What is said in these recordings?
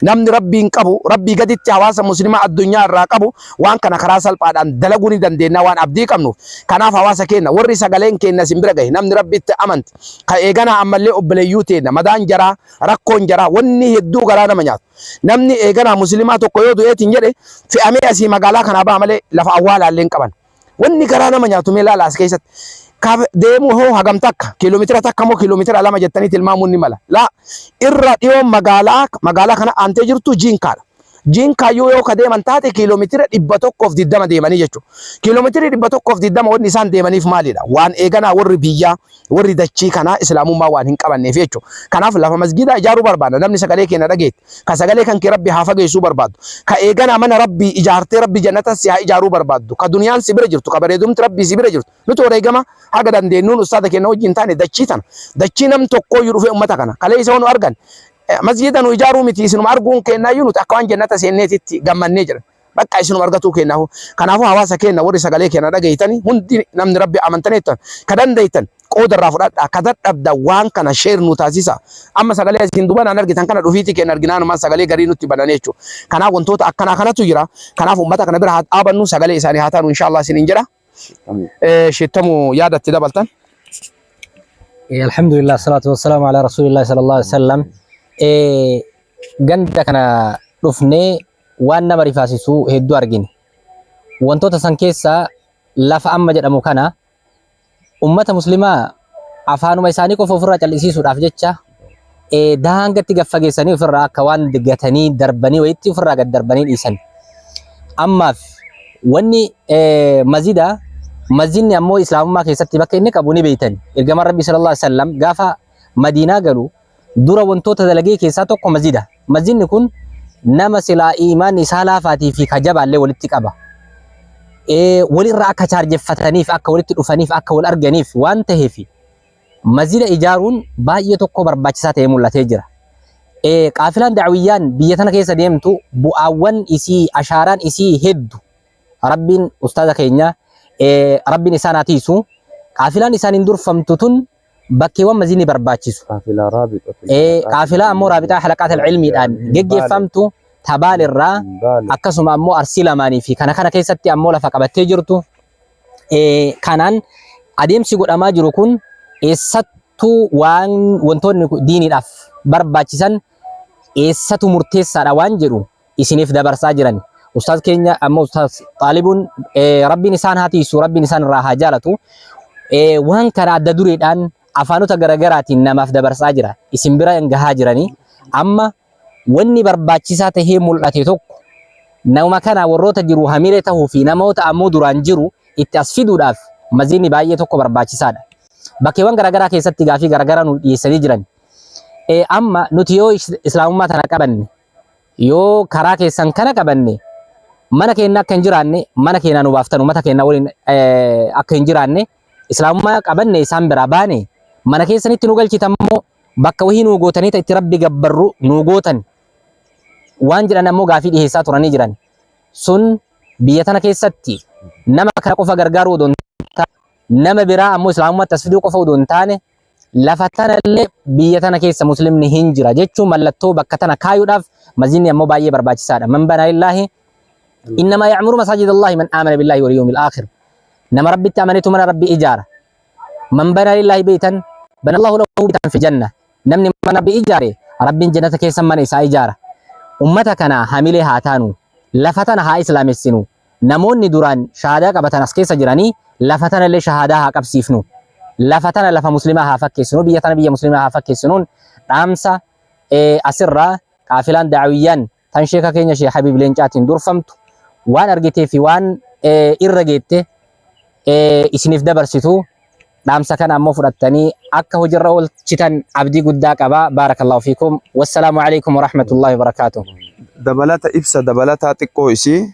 Namni Rabbiin qabu, Rabbii gaditti hawaasa muslimaa addunyaa irraa qabu waan kana karaa salphaadhaan dalaguu ni dandeenya waan abdii qabnuuf. Kanaaf hawaasa keenna warri sagaleen keenna isin bira gahe namni Rabbitti amante ka eeganaa ammallee obboleeyyuu teenna madaan jaraa rakkoon jaraa wanni hedduu garaa nama nyaatu. Namni eeganaa muslimaa tokko yoo du'eetiin jedhe fe'amee asii magaalaa kanaa baha malee lafa awwaalaallee hin qaban. Wanni garaa nama nyaatu mee ilaala as keessatti. Ka deemu hoo hagam takka kiiloomeetira takka moo kiiloomeetira 2 jettanii tilmaamuun ni mala. Laa irra dhiyoon magaalaa magaalaa kana aantee jirtu Jiinkaadha. Jiinkaayyuu yoo ka deeman taate kiiloomeetira 120 deemanii jechuudha. Kiiloomeetirii 120 wanni isaan deemaniif maalidha? Waan eeganaa warri biyyaa warri dachii kanaa islaamummaa waan hin qabanneef jechuudha. Kanaaf lafa masgiidaa ijaaruu barbaadna. Namni sagalee keenya dhageetti. Ka sagalee kan kee Rabbi haa fageessuu barbaaddu. Ka eeganaa mana Rabbii ijaartee Rabbi jannata si haa ijaaruu barbaaddu. Ka duniyaan si bira jirtu, ka bareedumti Rabbii si bira jirtu. Nuti wareegama haga dandeennuun ustaada keenya wajjin taane dachii tana. Dachii nam tokkooyyuu dhufee ummata kana. Kalee isa nu argan. Masgiida nu ijaaruu miti isinuma arguun keenyaayyuu nuti akka waan jannata seenneetitti gammannee jiran. Bakka isinuma argatuu keenyaafu. Kanaafuu hawaasa keenya warri sagalee keenya dhageeytani hundi namni Rabbi amantaneettan ka dandeeytan qooda irraa fudhadhaa ka dadhabdan waan kana share nu taasisa. Amma sagalee isin dubanaan argitan kana dhufiitii keenya arginaanumaan sagalee garii nutti bananii jechuudha. Kanaaf wantoota akkanaa kanatu jira. Kanaaf uummata kana bira haa dhaabannu sagalee isaanii haa taanu inshaallah isiniin jedha. Sheettamu yaadatti dabaltan. Alhamdulillah salatu wassalamu ala rasuulillah sallallahu alaihi wasallam. Ganda kana dhufnee waan nama rifaasisu hedduu argine. Wantoota san keessaa lafa amma jedhamu kana ummata muslimaa afaanuma isaanii qofa ofirraa cal'isiisuudhaaf jecha daangatti gad fageessanii ofirraa akka waan gatanii darbanii wayitti ofirraa gad darbanii dhiisan. Ammaaf wanni mazida mazinni ammoo islaamummaa keessatti bakka inni qabu ni beeytan. Ergamaan Rabbii sallallahu alaihi wasallam gaafa Madiinaa galu dura wantoota dalagee keessaa tokko masjida. Masjidni kun nama silaa iimaanni isaa laafaatii fi ka jabaallee walitti qaba. Walirra akka chaarjeffataniif, akka walitti dhufaniif, akka wal arganiif waan taheef masjida ijaaruun baay'ee tokko barbaachisaa ta'ee mul'atee jira. Qaafilaan da'awiyyaan biyya tana keessa deemtu bu'aawwan isii, ashaaraan isii heddu. Rabbiin ustaaza keenya Rabbiin isaan haa tiisu. Qaafilaan isaaniin durfamtu tun bakkeewwan maziinni barbaachisu. Qaafilaa raabixatul Ee, halaqaatil qaafilaa ammoo ilmii raabixaa halaqaatil ilmiidhaan min Baale geggeeffamtu tabaal irraa min Baale akkasuma ammoo arsii lamaanii fi kana kana keessatti ammoo lafa qabattee jirtu. Ee, kanaan adeemsi godhamaa jiru kun eessattuu waan wantoonni ku- diiniidhaaf barbaachisan eessatu murteessaadha waan jedhu isiniif dabarsaa jiran. Ustaaz keenya amma Ustaaz Xaalibuun Rabbiin isaan haa tiisu, Rabbiin isaan irraa haa jaalatu. Waan kana adda dureedhaan afaanota garagaraatiin namaaf dabarsaa jira. Isin bira hin gahaa jiranii. Amma wanni barbaachisaa tahee mul'ate tokko nama kana warroota jiru hamilee tahuu fi namoota ammoo duraan jiru itti as fiduudhaaf maziinni baay'ee tokko barbaachisaadha. Bakkeewwan garagaraa keessatti gaafii garagaraa nu dhiyeessanii jiran. Amma nuti yoo islaamummaa tana qabanne Yoo karaa keessan kana qabanne mana keenya akka hin jiraanne mana keenya nu baaftan uummata keenya waliin akka hin jiraanne islaamummaa qabanne isaan biraa baane mana keessanitti nu galchitan immoo bakka wahii nu gootanii itti rabbi gabbarru nu gootan waan jedhan ammoo gaafii dhiheessaa turanii jiran sun biyya tana keessatti nama kana qofa gargaaruu odoo hin taane nama biraa ammoo islaamummaatti as fiduu qofa odoo hin taane Lafa tanallee biyya tana keessa muslimni hin jira jechuun mallattoo bakka tana kaayuudhaaf masjidni ammoo baay'ee barbaachisaadha. Man banaa lillaahi innamaa ya'muru masaajidallaahi man aamana billaahi wal yawmil aakhir. Nama Rabbitti amanetu mana Rabbi ijaara. Man banaa lillaahi beeytan banallahu lahu beeytan fi janna. Namni mana Rabbi ijaare Rabbiin jannata keessa mana isaa ijaara. Ummata kana hamilee haa taanu. Lafa tana haa islaamessinu. Namoonni duraan shahaadaa qabatan as keessa jiranii lafa tana illee shahaadaa haa qabsiifnu. Lafa tana lafa muslimaa haa fakkeessinu. Biyya tana biyya muslimaa haa fakkeessinuun dhaamsa asirraa qaafilaan da'awiyyaan tan sheeka keenya Sheekh Habiib Leencaatiin durfamtu waan argitee fi waan irra geette isiniif dabarsitu Dhaamsa kana ammoo fudhattanii akka hojirra oolchitan abdii guddaa qaba. Baarakallahu fiikum. Wassalaamu alaikum warahmatullahi wabarakaatuh. Dabalata ibsa dabalataa xiqqoo isii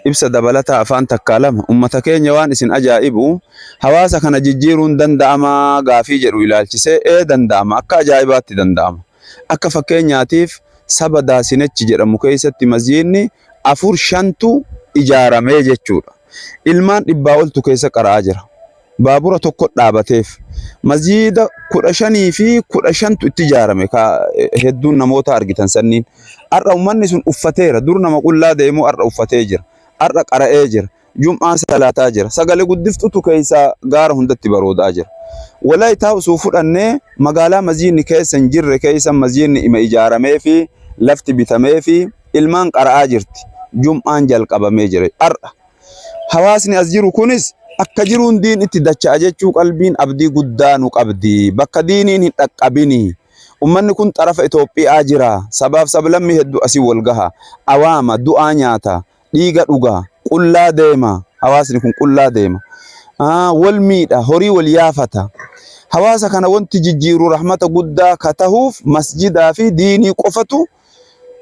ibsa dabalataa afaan takkaa lama ummata keenya waan isin ajaa'ibu hawaasa kana jijjiiruun danda'amaa gaafii jedhu ilaalchisee ee danda'ama akka ajaa'ibaatti danda'ama akka fakkeenyaatiif saba daasinechi jedhamu keessatti masjiidni afur shantu ijaaramee jechuudha ilmaan dhibbaa oltu keessa qara'aa jira. Baabura tokko dhaabateef. Masjiida 15 fi 15tu itti ijaarame ka hedduun namoota argitan sanniin. Har'a ummanni sun uffateera. Dur nama qullaa deemu har'a uffatee jira. Har'a qara'ee jira. Jum'aa salaataa jira. Sagalee guddiftutu keessaa gaara hundatti baroodaa jira. Walaayitaa osoo fudhannee, magaalaa masjiidni keessa hin jirre keessa masjiidni ima ijaaramee fi lafti bitamee fi ilmaan qara'aa jirti. Jum'aan jalqabamee jira. Har'a hawaasni as jiru kunis akka jiruun diin itti dacha'a jechuu qalbiin abdii guddaa nu qabdi. Bakka diiniin hin dhaqqabini. Ummanni kun xarafa Itoophiyaa jira. Sabaaf sablammii hedduu asii wal gaha. Awaama du'aa nyaata. Dhiiga dhuga. Qullaa deema. Hawaasni kun qullaa deema. Wal miidha. Horii wal yaafata. Hawaasa kana wanti jijjiiru rahmata guddaa ka tahuuf masjidaa fi diinii qofatu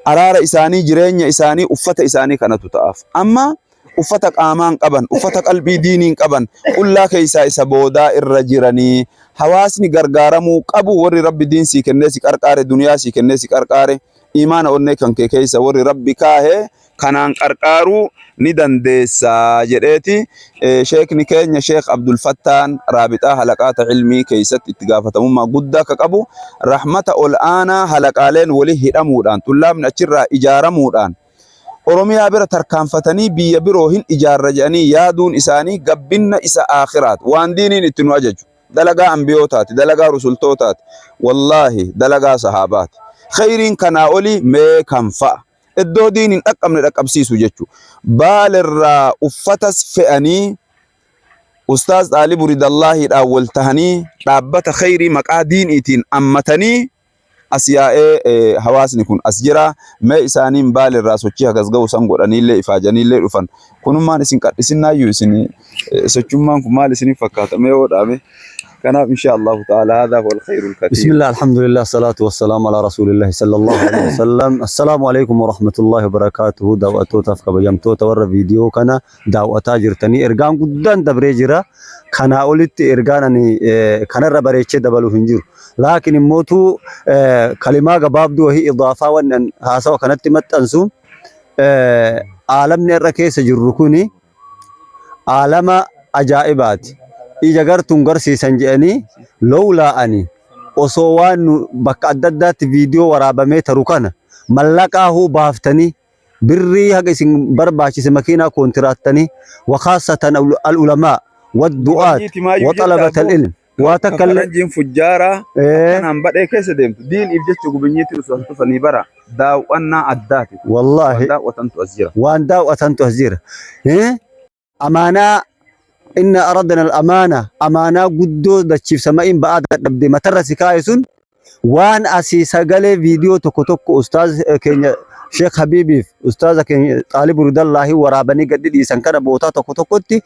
araara isaanii, jireenya isaanii, uffata isaanii kanatu ta'aaf. Amma uffata qaamaan qaban, uffata qalbii diiniin qaban, qullaa keessaa isa boodaa irra jiranii hawaasni gargaaramuu qabu. Warri Rabbi diin sii kennee si qarqaare, duniyaa sii kennee si qarqaare, imaana onnee kan kee keessa warri Rabbi kaahe kanaan qarqaaruu ni dandeessa jedheeti. Sheekni keenya Sheek Abdul Fattaan Raabixaa Halaqaata Ilmii keessatti itti gaafatamummaa guddaa akka qabu, rahmata ol aanaa halaqaaleen wali hidhamuudhaan, xullaabni achirraa ijaaramuudhaan, Oromiyaa bira tarkaanfatanii biyya biroo hin ijaarra jedhanii yaaduun isaanii gabbinna isa aakhiraat, waan diiniin itti nu ajaju, dalagaa ambiyootaati, dalagaa rusultootaati, wallaahi dalagaa sahaabaati. Khayriin kanaa olii mee kan fa'a? Iddoo diin hin dhaqqabne dhaqqabsiisu jechu. Baalerraa uffatas fe'anii, Ustaaz Xaalibu Ridallaahiidhaan wal tahanii, dhaabbata khayrii maqaa diiniitiin ammatanii as yaa'ee hawaasni kun as jira. Mee isaaniin Baalerraa sochii hagas ga'u san godhaniillee ifaajaniillee dhufan. Kunummaan isin qadhisinnaayyuu isin sochummaan kun maal isiniif fakkaata? Mee yoo dhaame. Kanaaf insha Allahu ta'ala hadha huwa al-khayrul kathiir. بسم الله، الحمد لله، الصلاة والسلام على رسول الله صلى الله عليه وسلم. السلام عليكم ورحمة الله وبركاته. Daawwatootaaf kabajamtoota warra viidiyoo kana daawwataa jirtanii, ergaan guddaan dabree jira. Kanaa olitti ergaan ani kanarra bareechee dabalu hin jiru. Laakiin immootu kalimaa gabaabduu wahii idaafaa wanni an haasawa kanatti maxxansu, aalamni irra keessa jirru kuni aalama ajaa'ibaati. Ija gartuun garsiisan jedhanii lowlaa ani osoo waan nu bakka adda addaatti viidiyoo waraabamee taru kana mallaqaa huu baaftanii, birrii haga isin barbaachise makiinaa koontiraattanii, وخاصة العلماء والدعاة وطلبة العلم waa takka illee Faranjiin fujjaaraa akkanaan badhee keessa deemtu diiniif jecha gubinyiitti osoo as dhufanii bara daawwannaa addaati. Wallaahi. Waan daawwatantu as jira. Waan daawwatantu as jira. Amaanaa inna aradna al-amaana, amaanaa guddoo dachiif sama'iin ba'aa dadhabde matarra si kaa'e sun, waan asii sagalee viidiyoo tokko tokko ustaaz keenya Sheekh Habiibiif ustaaza keenya Xaalib Ridallaahi waraabanii gadi dhiisan kana bootaa tokko tokkotti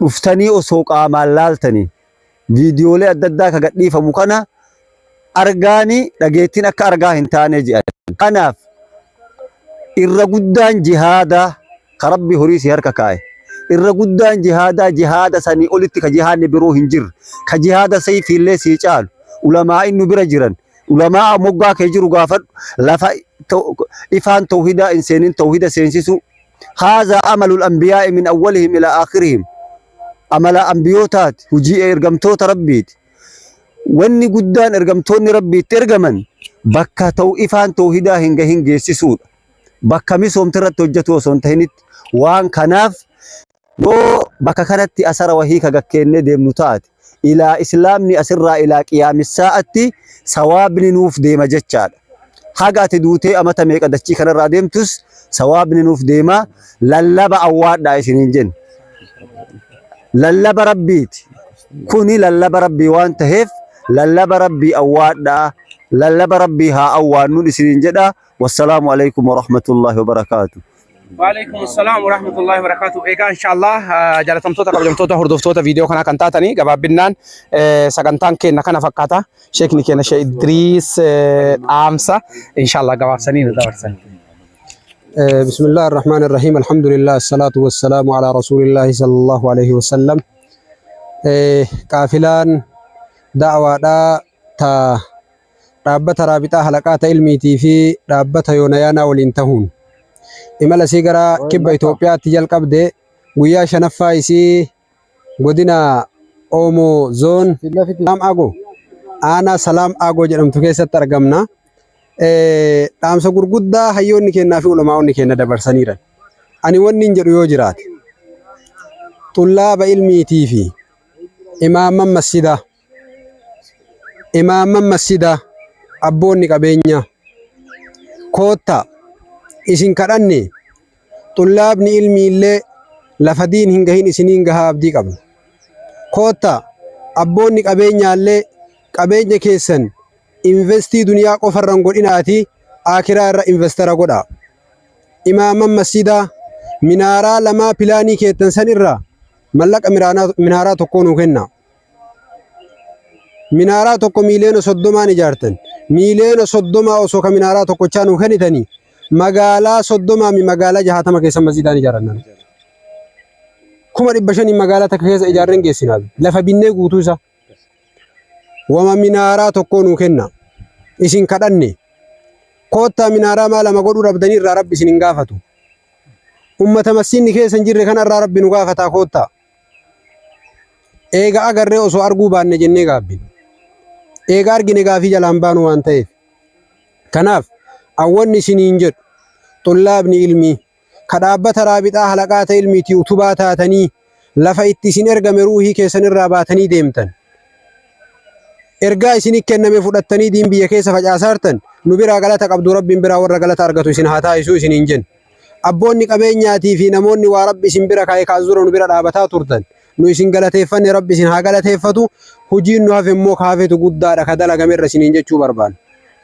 dhuftanii osoo qaamaan laaltanii, viidiyoolee adda addaa ka gadhiifamu kana argaanii dhageettiin akka argaa hin taane jedhan. Kanaaf irra guddaan jihaadaa ka Rabbi horii si harka kaa'e. Irra guddaan jihaadaa, jihaada sanii olitti ka jihaadni biroo hin jirre. Ka jihaada sayfiillee sii caalu. Ulamaa'in nu bira jiran. Ulamaa moggaa kee jiru gaafadhu. Lafa ifaan tawhidaa hin seenin tawhida seensisu. هذا عمل الأنبياء من أولهم إلى آخرهم. Amala ambiyootaati. Hujii ergamtoota Rabbiiti. Wanni guddaan ergamtoonni Rabbiitti ergaman bakka ta'u ifaan tawhidaa hin gahin geessisuudha. Bakka misoomti irratti hojjetu osoo hin tahinitti. Waan kanaaf yoo bakka kanatti asara wahii ka gakkeennee deemnu taate, ilaa islaamni asirraa ilaa qiyaamissaa'atti sawaabni nuuf deema jechaadha. Haga ati duutee amata meeqa dachii kanarraa deemtus sawaabni nuuf deema. Lallaba awwaadhaa isiniin jenna. Lallaba Rabbiiti. Kuni lallaba Rabbii waan taheef lallaba Rabbii awwaadhaa. Lallaba Rabbii haa awwaannuun isiniin jedha. والسلام عليكم ورحمة الله وبركاته. وعليكم السلام ورحمة الله وبركاته. Egaa inshallah, jaalatamtoota kabajamtoota hordoftoota viidiyoo kanaa kan taatanii, gabaabbinaan sagantaan keenya kana fakkaata. Sheekni keenya Sheekh Idriis dhaamsa inshallah gabaabsanii nu dabarsan. بسم الله الرحمن الرحيم، الحمد لله، الصلاة والسلام على رسول الله صلى الله عليه وسلم. Qaafilaan da'waadhaa ta dhaabbata Raabixaa Halaqaata Ilmiitii fi dhaabbata Yoonayaanaa waliin tahuun imala isii gara kibba Itoophiyaatti jalqabde guyyaa shanaffaa isii godina Oomoo Zoon Salaam Agoo aanaa Salaam Agoo jedhamtu keessatti argamna. Dhaamsa gurguddaa hayyoonni kennaa fi ulamaa'onni kenna dabarsaniiran. Ani wanni hin jedhu yoo jiraate xullaaba ilmiitii fi imaamman masjidaa imaamman masjidaa abboonni qabeenyaa koottaa isin kadhanne xullaabni ilmiillee lafa diin hin gahin isiniin gahaa abdii qabna. Koottaa abboonni qabeenyaallee qabeenya keessan investii duniyaa qofarra hin godhinaatii aakiraa irra investara godhaa. Imaamman masjidaa minaaraa lamaa pilaanii keettan san irraa mallaqa minaaraa tokkoo nuu kennaa. Minaaraa tokko miiliyoona 30n ijaartan. Miiliyoona 30 osoo ka minaaraa tokkochaa nuu kennitanii magaalaa 30 mi magaalaa 60 keessa masjidaan ijaarannan. 500,000 magaalaa takka keessa ijaarreen geessinaaf. Lafa binnee guutuu isaa. Wama minaaraa tokkoo nuu kenna. Isin kadhanne. Koottaa minaaraa maa lama godhuu dhabdanii irraa Rabbi isin hin gaafatu. Ummata masjiidni keessa hin jirre kanarraa Rabbi nu gaafataa koottaa. Eega agarree osoo arguu baanne jennee gaabbine. Eega argine gaafii jalaan baanu waan ta'eef. Kanaaf awwanni isiniin jedhu xullaabni ilmii ka dhaabbata raabixaa halaqaata ilmiitii utubaa taatanii lafa itti isin ergame ruuhii keessan irraa baatanii deemtan. Ergaa isinii kenname fudhattanii diin biyya keessa facaasaartan nu biraa galata qabdu, Rabbiin biraa warra galata argatu isin haa taasisuu isiniin jenna. Abboonni qabeenyaatii fi namoonni waa Rabbi isin bira kaa'e kaas dura nu bira dhaabataa turtan. Nu isin galateeffanne, Rabbi isin haa galateeffatu. Hojiin nu hafe immoo ka hafetu guddaadha ka dalagamerra isiniin jechuu barbaanna.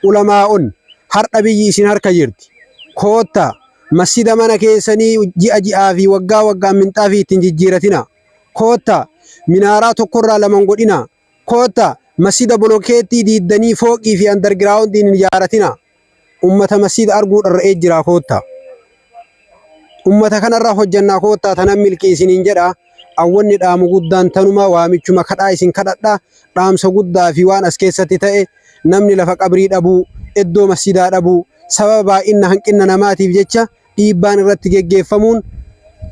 Ulamaa'onni har'a biyyi isin harka jirti. Koottaa masjida mana keessanii ji'a ji'aa fi waggaa waggaan minxaafii ittiin jijjiiratina. Koottaa minaaraa tokkorraa lama hin godhinaa. Koottaa masjida bolokeettii diiddanii fooqii fi undergroundiin hin ijaaratina. Ummata masjida arguu dharra'ee jira, koottaa. Ummata kanarra hojjannaa, koottaa tanan milkii isiniin jedha. Awwanni dhaamu guddaan tanuma waamichuma kadhaa isin kadhadha. Dhaamsa guddaa fi waan as keessatti ta'e namni lafa qabrii dhabuu, iddoo masjidaa dhabuu, sababa baay'ina hanqina namaatiif jecha dhiibbaan irratti geggeeffamuun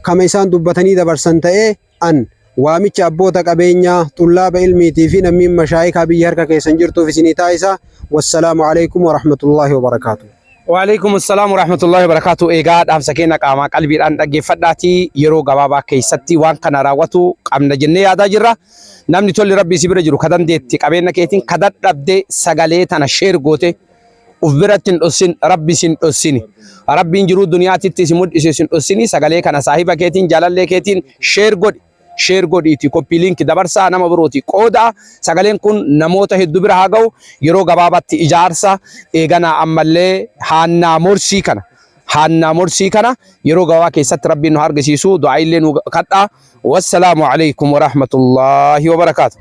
kama isaan dubbatanii dabarsan ta'ee an waamicha abboota qabeenyaa xullaaba ilmiitii fi nammiin mashaayikaa biyya harka keessan jirtuuf isinii taasisa. Wassalaamu alaikum warahmatullaahi wabarakaatuh. Waalaikum assalam warahmatullahi wabarakatuh. Egaa dhaamsa keenya qaamaa qalbiidhaan dhaggeeffadhaatii yeroo gabaabaa keessatti waan kana raawwatu qabna jennee yaadaa jirra. Namni tolli Rabbii si bira jiru ka dandeetti qabeenya keetiin ka dadhabde sagalee tana share goote uf biratti hin dhossin, Rabbi sin dhossini. Rabbiin jiruu duniyaatitti si mul'ise sin dhossini. Sagalee kana saahiba keetiin jaalallee keetiin share godhi. Share godhiiti copy link dabarsaa nama birooti qooda. Sagaleen kun namoota hedduu bira haa ga'u. Yeroo gabaabatti ijaarsa eeganaa ammallee haannaa morsii kana yeroo gabaabaa keessatti Rabbiin nu argisiisu du'aa illee nu kadhaa. Wassalaamu alaikum warahmatullaahi wabarakaatu.